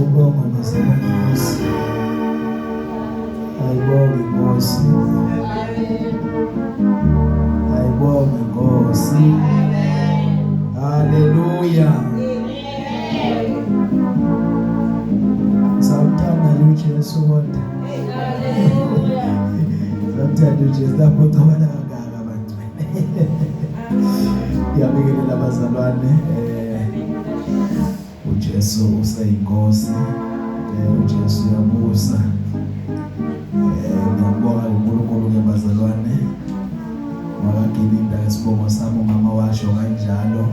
Ayibongwe bazalwane Nkosi. Ayibongwe Nkosi. Ayibongwe Nkosi. Haleluya. Samthanda nje uJesu kodwa. Samthanda uJesu lapho cabana kangaka abangcwele. Ngiyabingelela abazalwane uJesu useyinkosi. UJesu uyabusa. Ngiyambonga uNkulunkulu ke bazalwane. Makagininda isibongo sami umama washo kanjalo.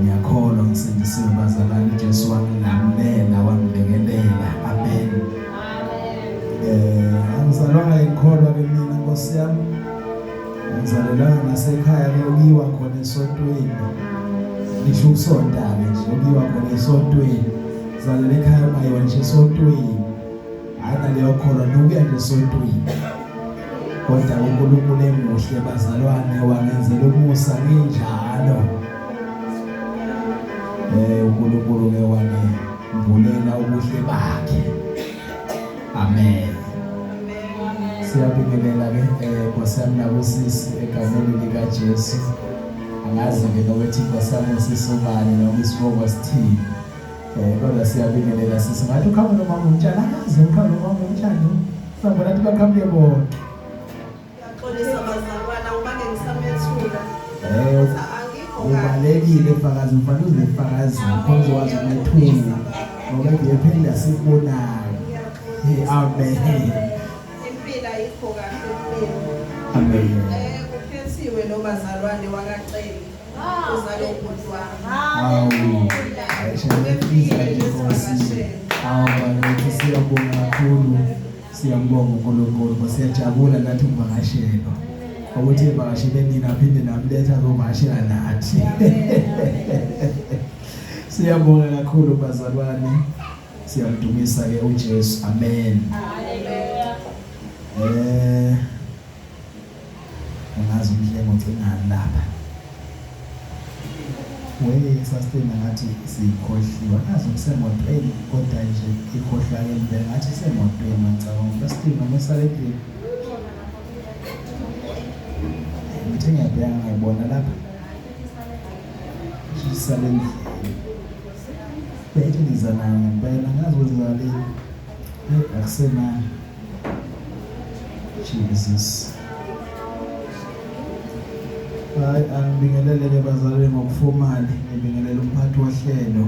Ngiyakholwa ngisindisiwe bazalwane, uJesu wangilamulela wangilekelela. Amen. Angizalwanga ngikholwa ke mina Nkosi yami. Angizalelanga nasekhaya ke kuyiwa khona esontweni. Ngisho ukusonta ke nje kuyiwa khona esontweni. Zalele ekhaya ungayiwa nje esontweni. Hayi naleyo kholwa nokuya nje esontweni. Kodwa uNkulunkulu emuhle bazalwane wangenzela umusa nginjalo. uNkulunkulu ke wangembulela ubuhle bakhe. Amen. Siyabingelela ke Nkosi yami nakusisi egameni lika Jesu. Angazi ke nokuthi Nkosi yami usisi ubani noma isibongo sithini. Kodwa siyabingelela sisi. Ngathi uqhamuka nomama umtshana, angazi uqhamuka nomama umtshana. Sambona athi baqhamuke bonke. Ngiyaxolisa bazalwana ngoba ngisamethula. Angikho kahle. Ubalekile mfakazi, ufanele uzifakazile khona uzokwazi ukumethula. Ngoba ngiyephinda sikubonane. Amen. Impilo ayikho kahle kumina. Amen. Ukhethiwe lo bazalwane wakaCele. Uzalo ubhuti wami. Awu. Ayishayela inkosi. Awu bakithi siyabonga kakhulu. Siyambonga uNkulunkulu ngoba siyajabula nathi ukuvakashelwa. Ukuthi evakashele nina aphinde namletha azovakashela nathi. Siyabonga kakhulu bazalwane. Siyamdumisa ke uJesu. Amen. Hallelujah. Angazi umhlengo ugcinani lapha. We sasina ngathi sikhohliwe. Angazi usemotweni kodwa nje ikhohlakele impela ngathi isemotweni ngicabanga first thing noma esale endlini. Ngithe ngiyabheka ngayibona lapha. Isale endlini. Bethi niza nayo ngempela ngazi ukuthi zalini. Akusenani. Jesus. Hayi angibingelele ke bazalwane ngokufomali, ngibingelela umphathi wohlelo.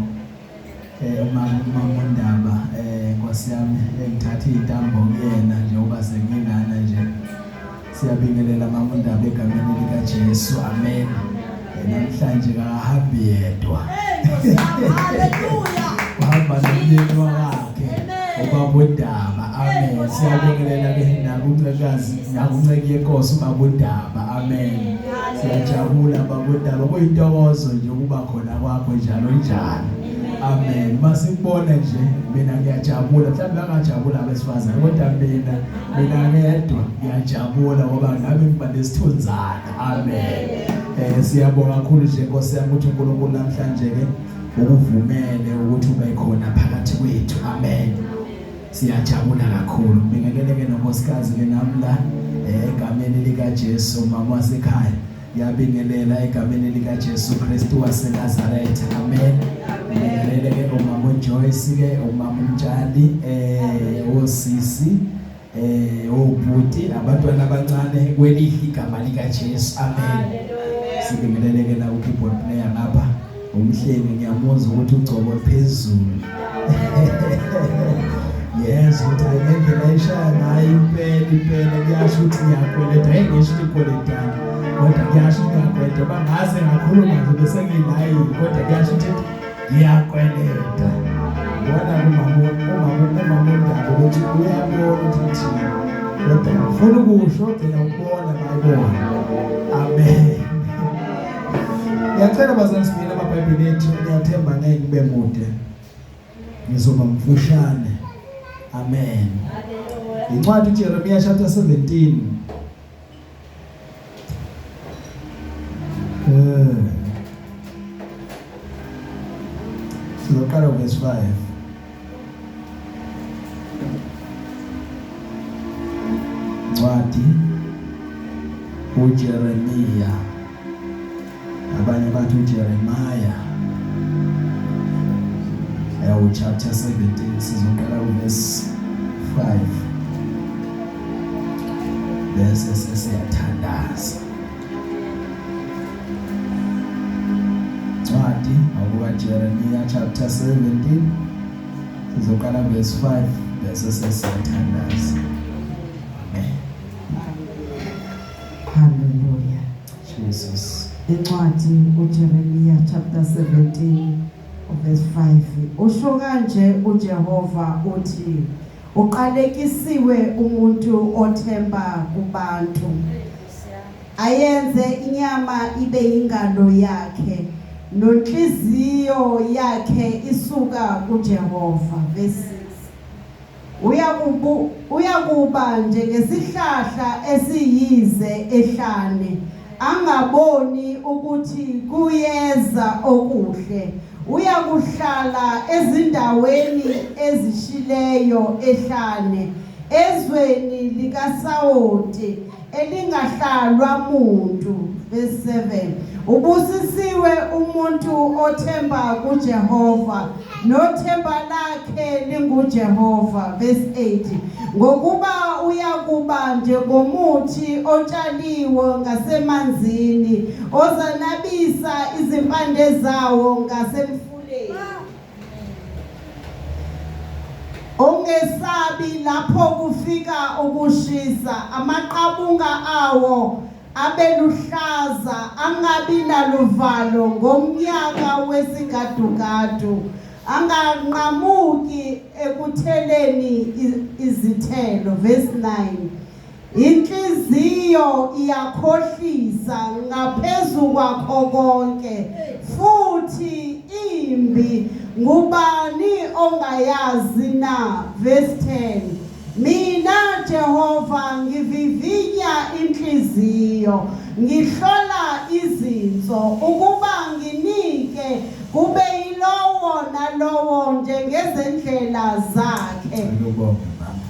Umama uNdaba, Nkosi yami engithatha izintambo kuyena njengoba sengilana nje. Siyabingelela mama uNdaba egameni lika Jesu. Amen. Namhlanje akahambi yedwa. Hallelujah. Uhamba nomyeni wakhe ubaba uNdaba. Amen. Siyabingelela ke nakuncekazi nakunceki yenkosi ubaba uNdaba. Amen. Siyajabula baba uNdaba, kuyintokozo nje ukuba khona kwakho njalo njalo. Amen. Masikubona nje mina ngiyajabula, mhlawumbe angajabula abesifazane kodwa mina ngedwa ngiyajabula ngoba nami ngiba nesithunzana. Amen. Siyabonga kakhulu nje Nkosi yami ukuthi uNkulunkulu namhlanje ke ukuvumele ukuthi ube khona phakathi kwethu. Amen. Siyajabula kakhulu. Ngibingelele ke nonkosikazi ke nami la egameni lika Jesu mama wasekhaya. Ngiyabingelela egameni lika Jesu Kristu waseNazaretha. Amen. Ngibingelele ke umama Joyce ke umama uMtshali osisi obhuti abantwana abancane kwelihle igama lika Jesu. Amen. Sibingelele ke na keyboard player ngapha umhlengi, ngiyamuzwa ukuthi ugcobo phezulu. Yes, ukuthi ngendlela eshaya ngayo impela impela kuyasho ukuthi ngiyakweleta. Hey, ngisho ukuthi ikweletana kodwa kuyasho ukuthi ngiyakweleta. Bangaze ngakhuluma nje bese ngilayini kodwa kuyasho ukuthi ngiyakweleta. Bona umama uNdaba ukuthi uyabona ukuthi uthini kodwa ngifuna ukusho gcina ukubona bayibona. Amen. Ngiyacela bazalwane sibili amaBhayibheli ethu, ngiyathemba ngeke kube mude. Ngizoba mfushane. Amen. Incwadi uJeremiah chapter 17. Sizoqala verse 5. Incwadi uJeremiya, abanye bathi uJeremiah, chapter 17, sizoqala kuverse 5 bese sesiyathandaza. Incwadi akukaJeremiya chapter 17, sizoqala verse 5 bese sesiyathandaza. Amen. Hallelujah. Jesus. Incwadi uJeremiah chapter 17 verse 5. Usho kanje uJehova uthi, uqalekisiwe umuntu othemba kubantu, ayenze inyama ibe ingalo yakhe, nonhliziyo yakhe isuka kuJehova. Verse 6. Uyakuba njengesihlahla esiyize ehlane, angaboni ukuthi kuyeza okuhle. Uyakuhlala ezindaweni ezishileyo ehlane, ezweni likaSawoti elingahlalwa muntu. Verse 7. Ubusisiwe umuntu othemba kuJehova, nothemba lakhe linguJehova. Verse 8. Ngokuba uyakuba njengomuthi otshaliwe ngasemanzini, ozanabisa izimpande zawo ngasemfuleni, ongesabi lapho kufika ukushisa, amaqabunga awo abeluhlaza, angabi naluvalo ngomnyaka wesigadugadu, anganqamuki ekutheleni izithelo. Verse 9. Inhliziyo iyakhohlisa ngaphezu kwakho konke, futhi imbi, ngubani ongayazi na? Verse 10. Mina Jehova ngivivinya inhliziyo, ngihlola izinso, ukuba nginike kube yilowo nalowo njengezendlela zakhe. Ngiyabonga, mama.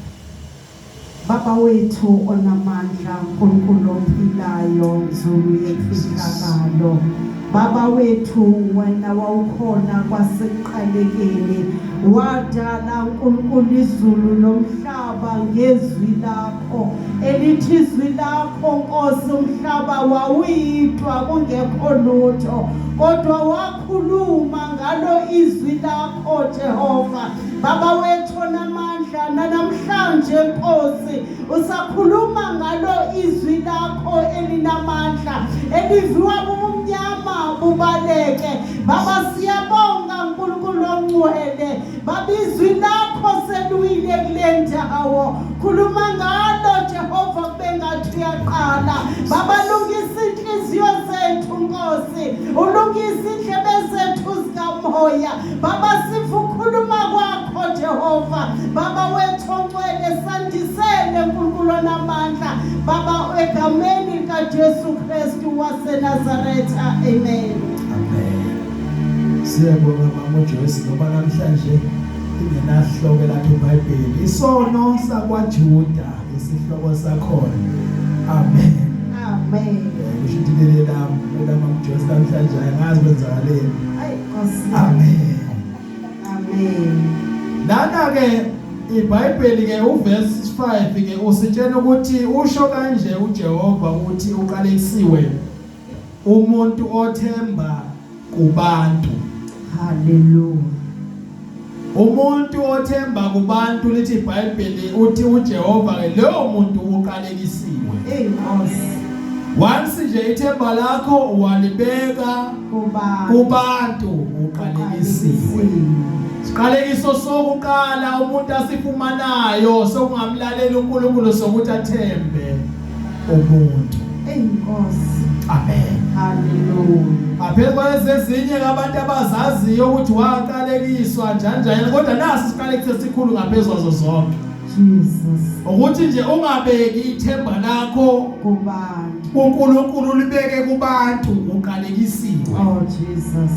Baba wethu onamandla, uNkulunkulu ophilayo, Zulu yemfihlakalo. Baba wethu, wena wawukhona kwasekuqalekeni, wadala uNkulunkulu izulu nomhlaba ngezwi lakho, elithi izwi lakho Nkosi, umhlaba wawuyidwa kungekho lutho, kodwa wakhuluma ngalo izwi lakho Jehova. Baba wethu onamandla, nanamhlanje Nkosi usakhuluma ngalo izwi lakho elinamandla, eliviwa bubumnyama bubaleke. Baba, siyabonga uNkulunkulu ongcwele. Baba, izwi lakho seluwile kule ndawo, khuluma ngalo Jehova kube ngathi uyaqala. Baba, lungisa inhliziyo zethu Nkosi, ulungise indlebe zethu zikamoya. Baba, siva ukukhuluma kwakho Jehova. Baba wethu ongcwele, sandisele uNkulunkulu onamandla. Baba, egameni likaJesu Kristu waseNazaretha, amen. Amen. Siyabonga mama Joyce, ngoba namhlanje ingenahloko lakhe iBhayibheli. Isono sakwaJuda isihloko sakhona. Amen. Amen. Kusho ukuthi leli lami mama Joyce namhlanje angazi kwenzakaleni. Ayi Nkosi. Amen. Amen. Lana ke iBhayibheli ke uverse 5 ke usitshela ukuthi usho kanje uJehova uthi uqalekisiwe umuntu othemba kubantu. Hallelujah. Umuntu othemba kubantu, lithi iBhayibheli, uthi uJehova ke leyo muntu uqalekisiwe. Hey Nkosi. Once nje ithemba lakho walibeka kubantu, kubantu, uqalekisiwe. Siqalekiso sokuqala umuntu asifumanayo sokungamlaleli uNkulunkulu sokuthi athembe umuntu. Hey Nkosi. Amen. Hallelujah. Aphezu kwalezinye abantu abazaziyo ukuthi waqalekiswa njani njani, kodwa nasi isiqalekiso esikhulu ngaphezu kwazo zonke. Jesus. Ukuthi nje ungabeki ithemba lakho kubantu, kuNkulunkulu, libeke kubantu, uqalekisiwe. Oh Jesus.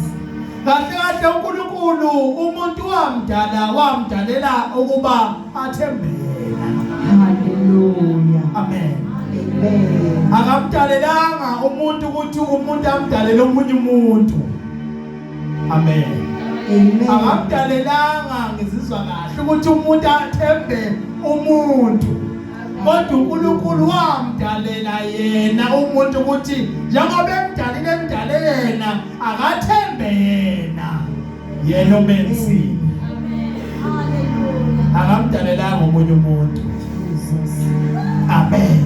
Kahle kahle uNkulunkulu umuntu wamdala, wamdalela ukuba athembele. Hallelujah. Amen. Amen. Akamdalelanga umuntu ukuthi umuntu amdalele omunye umuntu. Amen. Amen. Akamdalelanga, ngizizwa kahle, ukuthi umuntu athembe umuntu, kodwa uNkulunkulu wamdalela yena umuntu ukuthi njengoba emdalile, emdale yena, akathembe yena, yena omenzile. Akamdalelanga omunye umuntu. Jesus. Amen.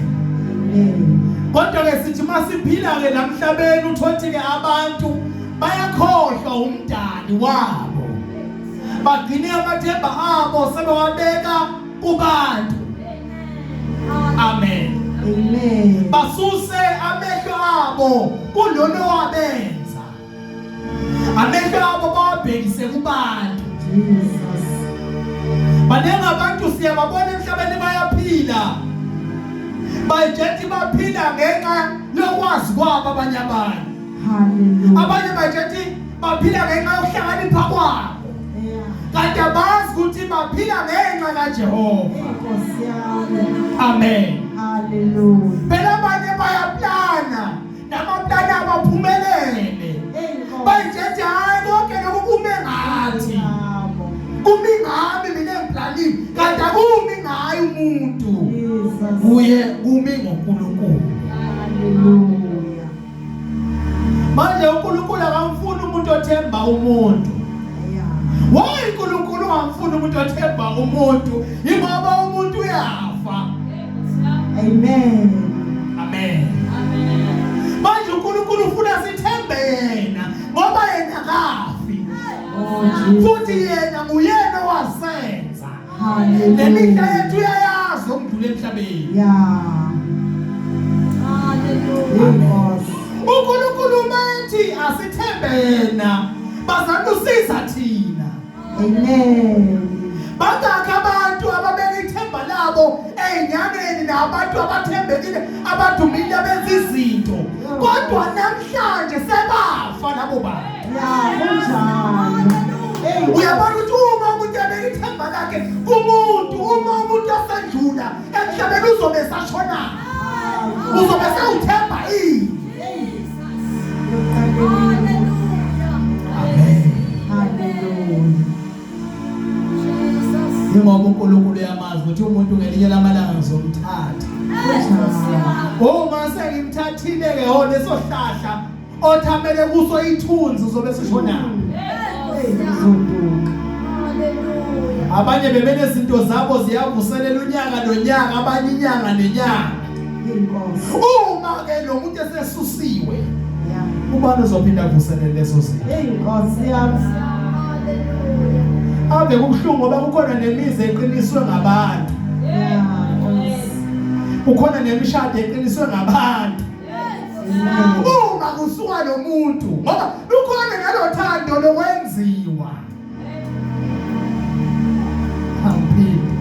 Amen. Kodwa ke sithi masiphila ke lamhlabeni, uthothi ke abantu bayakhohlwa umdali wabo, bagcine amathemba abo sebewabeka kubantu. Amen. Amen. Basuse amehlo abo kulona wabenza, amehlo abo bawabhekise kubantu. Jesus. Baningi abantu siyababona emhlabeni bayaphila, bajethi baphila ngenxa yokwazi kwabo abanye abantu. Hallelujah. Abanye bajethi baphila ngenxa yokuhlakanipha kwabo, kanti abazi ukuthi baphila ngenxa kaJehova. Nkosi yami. Amen. Hallelujah. Phela abanye bayaplana, namaplani abaphumelele. Enkosi. Bayijethi hayi, konke lokhu kume ngathi, Yabo. kumi ngami mina engiplanile, kanti akumi ngaye umuntu. Jesus. Kuye kumi ngoNkulunkulu. Hallelujah. Manje uNkulunkulu akamfuni umuntu othemba umuntu. Why uNkulunkulu ungamfuni umuntu othemba umuntu? Ingoba umuntu uyafa. Amen. Amen. Manje uNkulunkulu ufuna sithembe yena ngoba yena kafi. Oh Jesus. Futhi yena nguyena owasenza. Nemihla Hallelujah. yethu uyayazi okudlula emhlabeni. Hallelujah. Inkosi. uNkulunkulu methi asithembe yena, bazana usiza thina. Amen. Bangakhi abantu ababeka ithemba labo ey'nyangeni nabantu abathembekile abadumile abenza izinto, kodwa namhlanje sebafa labo bantu. Yeah, kunjalo. Hey. Uyabona ukuthi uma umuntu ebeka ithemba lakhe kumuntu, uma umuntu esendlula emhlabeni, uzobe esashona, uzobe sewuthemba ini? Amen. Hallelujah. Ingoba uNkulunkulu uyamazi ukuthi umuntu ngelinye lamalanga ngizomthatha. Uma sengimthathile ke, ho, leso hlahla othamele kuso ithunzi uzobe sishona. Hey, uzoduka. Abanye bebenezinto zabo ziyavuselela unyaka nonyaka, abanye inyanga nenyanga. Inkosi. Uma ke lo muntu esesusiwe, ubani uzophinda avuselele leso zinto? Hey, Nkosi yami. Ave kubuhlungu ngoba kukhona nemizi eqiniswe ngabantu. Yeah, Nkosi. Kukhona nemishado eqiniswe ngabantu. Amen. Uma kusuka lo muntu, ngoba lukhona nalothando lokwenziwa. Angiphinde,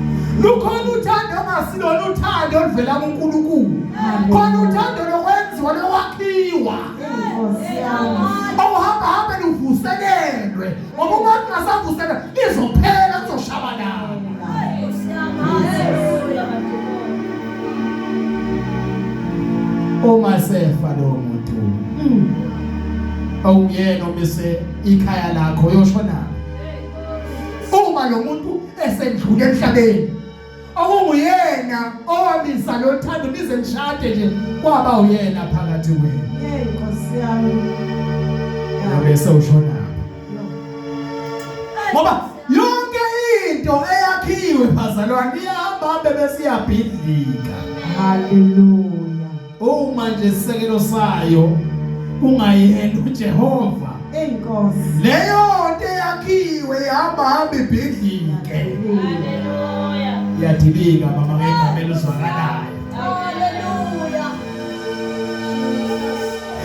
lukhona uthando ongasilona uthando oluvela kuNkulunkulu, khona uthando lokwenziwa, lokwakhiwa. Inkosi yami. Awuhamba hambe luvuselelwe, ngoba uma kungasavuselelwa lizophela, kuzoshabalala. Uma sefa lo muntu awuyena omise ikhaya lakho, uyoshona. Uma lo muntu esendlule emhlabeni, okunguyena owamisa lo thando nize nishade nje, kwaba uyena phakathi kwenu, Hey, Nkosi yami. ngabe sewushona, ngoba yonke into eyakhiwe, bazalwane, iyahamba bese iyabhidlika. Hallelujah. Uma nje isisekelo sayo kungayena uJehova, Hey, Nkosi. leyo nto eyakhiwe ihamba hamba ibhidlike, iyadilika, mama, ngegama elizwakalayo.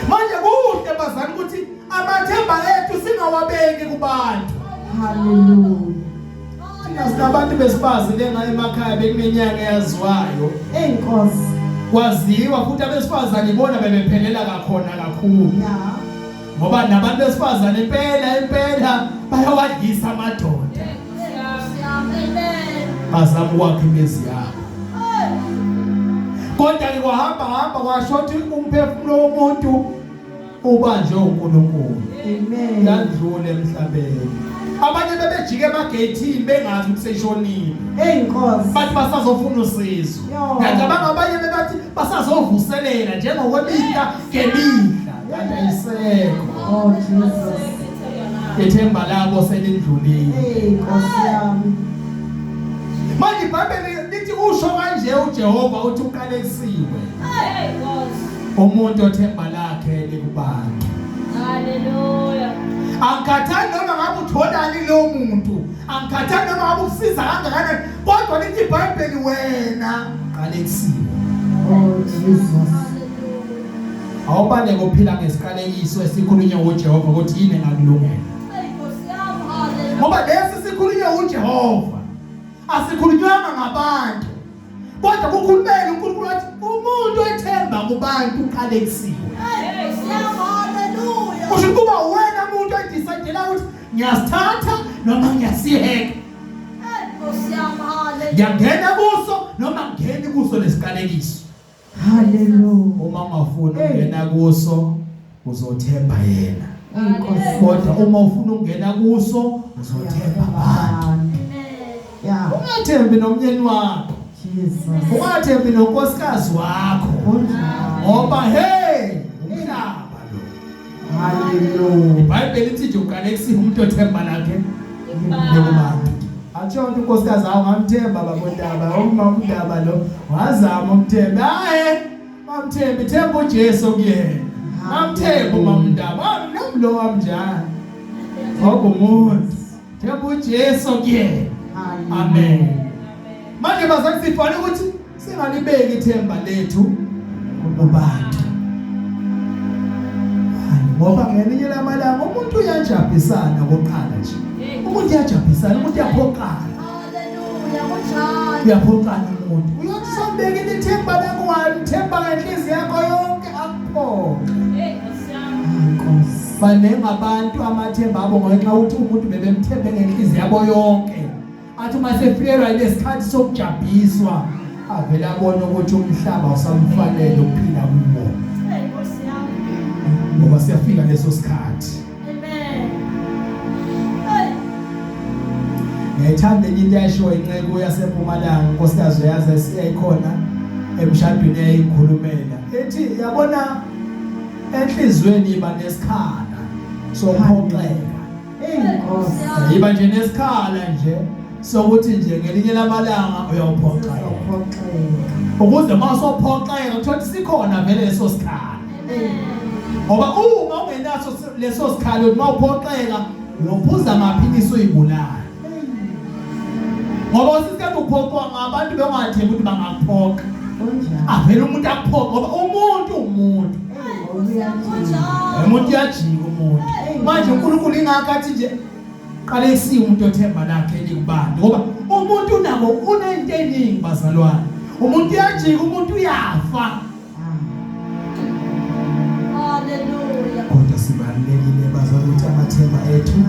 Manje kuhle, bazali, ukuthi amathemba ethu singawabeki kubantu. Hallelujah. Thina sinabantu besifazane ngayo emakhaya, bekunenyanga eyaziwayo. Hey, Nkosi. Kwaziwa futhi abesifazane ibona bebephelela kakhona kakhulu, ngoba nabantu besifazane impela impela bayawadlisa amadoda, bazama ukwakha imizi yabo. Kodwa ke kwahamba hamba kwasho ukuthi umphefumulo womuntu ubanjwe uNkulunkulu. Amen. Yandlula emhlabeni. Abanye bebejike emageyithini bengazi ukuthi seshonile. Hey Nkosi. Bathi basazofuna usizo. Yo. Ngiyacabanga abanye bebathi basazovuselela njengokwemihla ngemihla. Kanti ayisekho. Oh Jesus. Ithemba labo selindlulile. Hey Nkosi yami. Manje iBhayibheli lithi usho kanje uJehova uthi uqalekisiwe Hey, Nkosi. umuntu othemba lakhe likubantu. Hallelujah. Angikhathali noma ngabe utholani lo muntu, angikhathali noma ngabe ukusiza kangakanani, kodwa lithi iBhayibheli wena qalekisiwe. Oh Jesus. Awubaleke uphila ngesiqalekiso esikhulunywa uJehova ukuthi yini engakulungela. Hey, Nkosi yami. Hallelujah. Ngoba lesi sikhulunywa uJehova asikhulunywanga ngabantu. Kodwa kukhulumela uNkulunkulu wathi umuntu ethemba kubantu uqalekisiwe. Hey, Nkosi yami. Hallelujah. Kusho ukuba wena umuntu odecide ukuthi ngiyasithatha noma ngiyasiheka. Hey, Nkosi yami. Hallelujah. Ngiyangena kuso noma ngingeni kuso lesiqalekiso. Hallelujah. Uma ungafuni ukungena kuso uzothemba yena. Hey Nkosi. Kodwa uma ufuna ukungena kuso uzothemba abantu. Amen. Yeah. Ungathembi nomnyeni wakho. Jesus. Ungathembi nonkosikazi wakho. Kunjalo. Ngoba hey, umhlaba lo. Hallelujah. IBhayibheli lithi nje uqalekisiwe umuntu othemba lakhe lekubantu. Atsho ukuthi unkosikazi wakho ngamthemba babondaba, umama uNdaba lo wazama umthemba. Hayi, mamthembi themba uJesu kuyena. Mamthemba umama uNdaba, nami lo wamnjani. Ngoba umuntu themba uJesu kuyena. Amen. Manje bazali sifanele ukuthi singalibeki ithemba lethu kubantu. Hayi, ngoba ngelinye lamalanga umuntu uyajabhisana koqala nje. Umuntu uyajabhisana, umuntu uyaphoqana. Hallelujah. Kunjalo. Uyaphoqana umuntu. Uyothi sombekile ithemba lakho walithemba ngenhliziyo yakho yonke akuphoqe. Hey, Nkosi yami. Nkosi. Baningi abantu amathemba abo ngenxa ukuthi umuntu bebemthembe ngenhliziyo yabo yonke. Athi uma sefikelwa yilesikhathi sokujabhiswa avele abone ukuthi umhlaba usamfanele ukuphila kuwo. Hey, Nkosi yami. Ngoba siyafika leso sikhathi. Amen. Hey. Ngiyayithanda enye into eyashiwo inceku yaseMpumalanga unkosikazi uyazi esiyayikhona emshadweni eyayikhulumela. Ethi yabona enhlizweni iba nesikhala sokuphoxeka. Hey Nkosi. Yiba nje nesikhala nje sokuthi nje ngelinye lamalanga uyawuphoxeka. Sizophoxeka. Ukuze mawusophoxeka uthola ukuthi sikhona vele leso sikhala. Amen. Ngoba uma ungenaso leso sikhala uthi mawuphoxeka uyophuza amaphilisi uyibulala. Ngoba usisikade uphoxwa ngabantu bengathembi ukuthi bangakuphoxa. Kunjalo. Avele umuntu akuphoxe ngoba umuntu umuntu. Hey uyajika. Kunjalo. Umuntu uyajika umuntu. Manje uNkulunkulu ingakathi nje qalekisiwe umuntu othemba lakhe likubantu ngoba umuntu unako unento eningi bazalwane. Umuntu uyajika, umuntu uyafa. Hallelujah. Kodwa sibalulekile bazalwane ukuthi amathemba ethu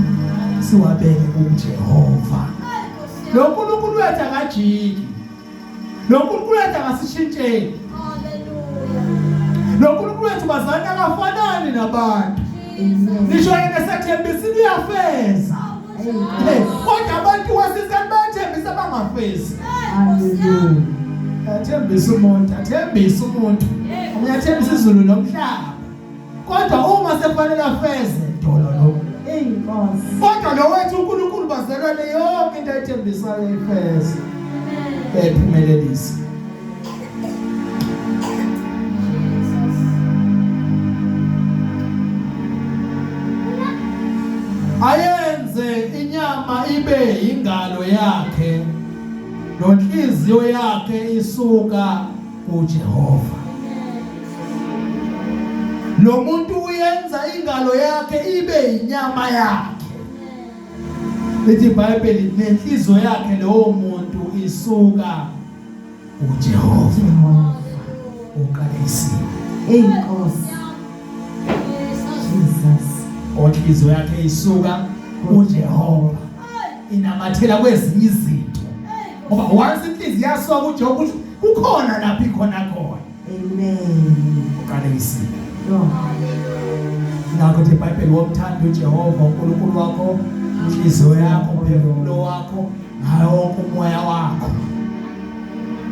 siwabeke kuJehova. Hey, Nkosi yami. Lo nkulunkulu wethu akajiki. Lo nkulunkulu wethu akasishintsheli. Hallelujah. Lo nkulunkulu wethu bazalwane akafanani nabantu. Jesus. Nisho yena sethembisile uyafeza. Hey, kodwa abantu wesisikhathi bayathembisa bangafezi. Hey, Nkosi yami. Hallelujah. Athembisa umuntu, athembisa umuntu. Uyathembisa izulu nomhlaba. Kodwa uma sefanele afeze dolo lo. Hey Nkosi. Kodwa lo wethu uNkulunkulu bazelwane yonke into ayithembisayo uyayifeza. Amen. Uyayiphumelelisa. Jesus. Ayenze inyama ibe ingalo yakhe nonhliziyo yakhe isuka kuJehova. Lo muntu uyenza ingalo yakhe ibe inyama yakhe. Lithi iBhayibheli nenhliziyo yakhe lowo muntu isuka kuJehova. Uqalekisiwe. Hey Nkosi. Jesus. Onhliziyo yakhe isuka kuJehova. Inamathela kwezinye izinto. Ngoba once inhliziyo yasuka kuJehova kukhona lapho ikhona khona. Amen. Uqalekisiwe. No. Ngakho ithi iBhayibheli womthanda uJehova uNkulunkulu wakho, inhliziyo yakho, umphefumulo wakho, ngawo wonke umoya wakho.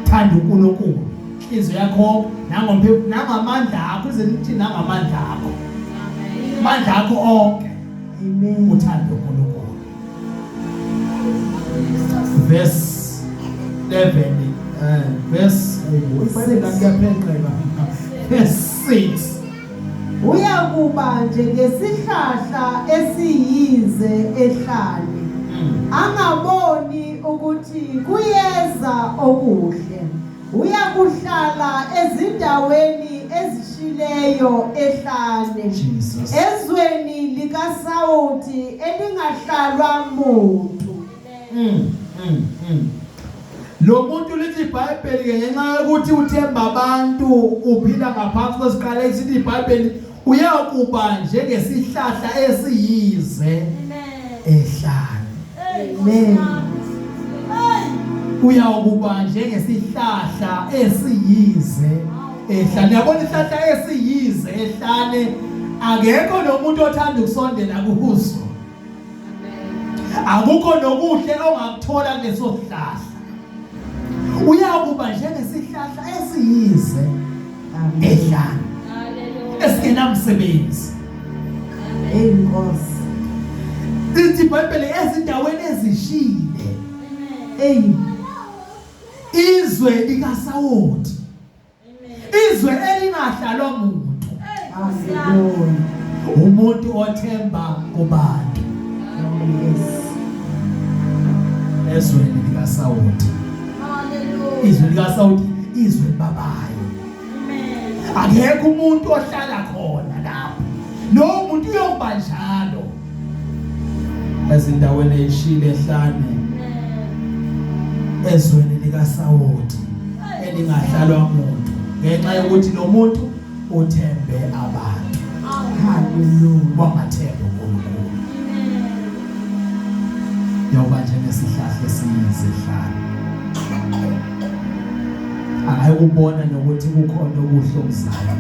Thanda uNkulunkulu, inhliziyo yakho nangomphefumulo nangamandla akho, ize lithi nangamandla akho. Amandla akho onke Amen. uthande uNkulunkulu. Verse 11 verse iBhayibheli lami liyaphenqeka. Verse 6. Uyakuba njengesihlahla esiyize ehlane. Angaboni ukuthi kuyeza okuhle. Uyakuhlala ezindaweni ezishileyo ehlane. Jesus. Ezweni likaSawuti elingahlalwa muntu. Lo muntu lithi iBhayibheli ke ngenxa yokuthi uthemba abantu uphila ngaphansi kwesiqalekiso ithi iBhayibheli uyakuba njengesihlahla esiyize ehlane. Amen. Uyakuba njengesihlahla esiyize ehlane. Yabona isihlahla esiyize ehlane akekho nomuntu othanda ukusondela kuso. Akukho nokuhle ongakuthola kuleso sihlahla. Uyakuba njengesihlahla esiyize ehlane esingenamsebenzi. Inkosi. Lithi iBhayibheli ezindaweni ezishile Ey. izwe likaSawoti, izwe elingahlalwa muntu. Hallelujah. Umuntu othemba kubantu Oh yes. ezweni likaSawoti, izwe likaSawoti, izwe babayo, akekho umuntu ohlala khona lapho. Lowo muntu uyoba njalo ezindaweni ezishile ehlane, ezweni likaSawoti elingahlalwa muntu, ngenxa yokuthi lo muntu uthembe abantu. Hallelujah. Wangathemba uNkulunkulu. Yoba njengesihlahla esiyize ehlane, akayikubona nokuthi kukhona okuhle okuzayo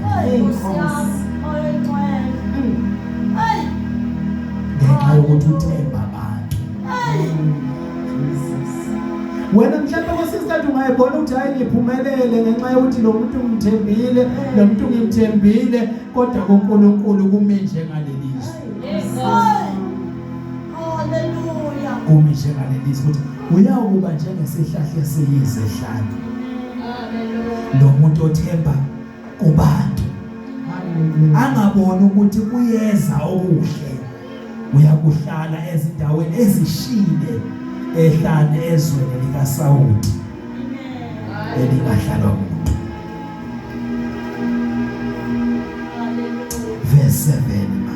ngenxa yokuthi uthemba abantu. Jesus. Wena mhlawumbe kwesinye isikhathi ungayibona ukuthi hayi ngiphumelele ngenxa yokuthi lo muntu ngimthembile, lo muntu ngimthembile, kodwa kuNkulunkulu kumi njengaleli zwi, kumi njengaleli zwi ukuthi uyakuba njengesihlahla esiyize ehlane. Lo muntu othemba kubantu Hallelujah. angaboni ukuthi kuyeza okuhle, uyakuhlala ezindaweni ezishile ehlane ezweni likaSawudi elingahlalwa muntu. Verse 7 ma.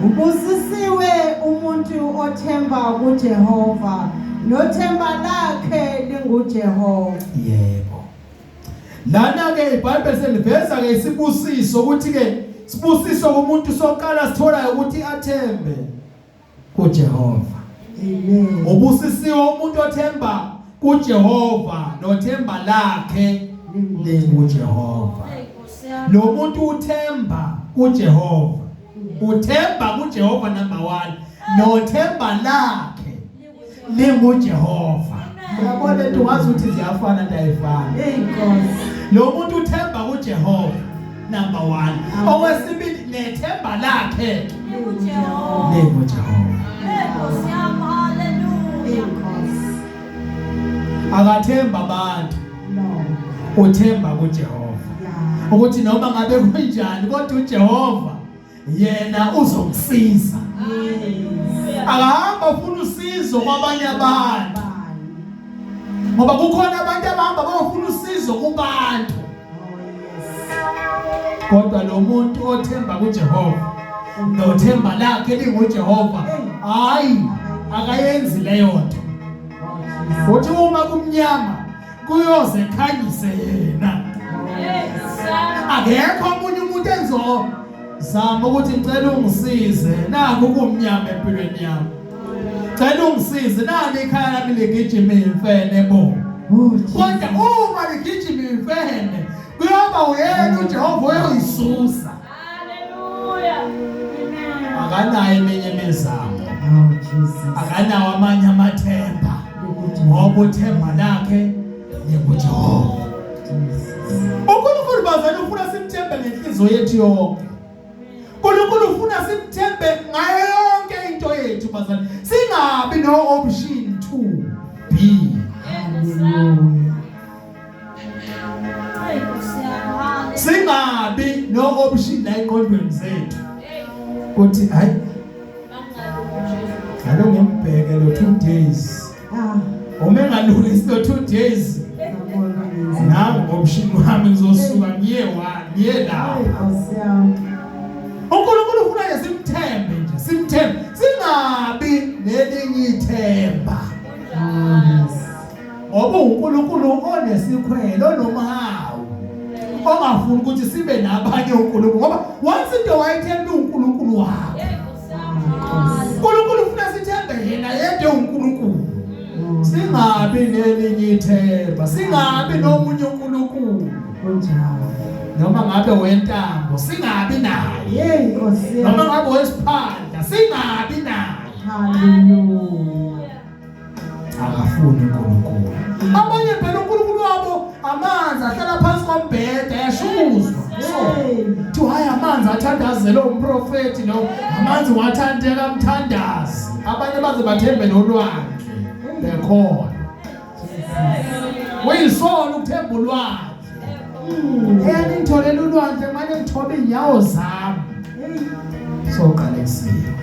Ubusisiwe umuntu othemba kuJehova nothemba lakhe linguJehova. Yebo, lana ke iBhayibheli seliveza ke isibusiso ukuthi ke sibusiso kumuntu soqala sitholayo ukuthi athembe kuJehova. Amen. Ubusisiwe umuntu othemba kuJehova nothemba lakhe linguJehova. Lo muntu uthemba kuJehova, uthemba kuJehova number 1, nothemba lakhe linguJehova. Uyabona into ungazi ukuthi ziyafana nto ayifani. Inkosi. Lo muntu uthemba kuJehova number 1, okwesibili nethemba lakhe linguJehova. Inkosi. Akathemba abantu, No. uthemba kuJehova Yeah. ukuthi noma ngabe kunjani kodwa uJehova yena uzomsiza. Akahamba ufuna usizo kwabanye abantu, Bani. ngoba kukhona abantu abahamba bayofuna usizo kubantu, Oh yes. kodwa lo muntu othemba kuJehova nothemba lakhe linguJehova, hayi akayenzi leyo nto. Oh Jesus. Uthi uma kumnyama kuyoze khanyise yena, akekho omunye umuntu enzozama ukuthi ngicela ungisize naku kumnyama empilweni yami, cela ungisize nali ikhaya lami ligijima imfene bo. Oh Jesus. Kodwa uma ligijima imfene Kuyoba uyena uJehova oyoyisusa. Hallelujah. Amen. Akanayo eminye imizamo. Oh Jesus. Akanawo amanye amathemba. Ngoba uthemba lakhe linguJehova. Jesus. uNkulunkulu bazali ufuna simthembe ngenhliziyo yethu yonke. uNkulunkulu ufuna simthembe ngayo yonke into yethu bazali. Singabi no option 2 B. Hallelujah. Hey, Nkosi yami. Hallelujah. Singabi no option la engqondweni zethu. Hey, Kuthi hayi mangabe uJesu. alo ngimbheke lo 2 days. Ah, Uma engalungisi lo 2 days ngiyabona ngenza. nangu option wami ngizosuka ngiye wa ngiye Hayi lapha. Nkosi yami. uNkulunkulu ufuna nje simthembe nje simthembe singabi nelinye ithemba. Oh yes. Ngoba uNkulunkulu onesikhwelo onomhawu ongafuni ukuthi sibe nabanye uNkulunkulu ngoba once into wayethemba uNkulunkulu wakho. Hey, Nkosi yami. Hallelujah. uNkulunkulu ufuna sithembe yena yedwa uNkulunkulu. Oh, Singabi nelinye ithemba, singabi nomunye uNkulunkulu. Kunjalo. Noma ngabe wentambo, singabi naye. Hey Nkosi Noma yami. ngabe wesiphandla, singabi naye. Hallelujah. Akafuni uNkulunkulu. Abanye phela uNkulunkulu wabo amanzi ahlala phansi kombhede ayashuzwa. Hey. Kuthiwa hayi amanzi athandazele umprofeti lo, amanzi wathandeka mthandazi. Abanye baze bathembe nolwandle bekhona. Kuyisona ukuthemba ulwandle. Eyani ngitholele ulwandle manje ngithobe inyawo zami. Hey. Soqalekisiwe.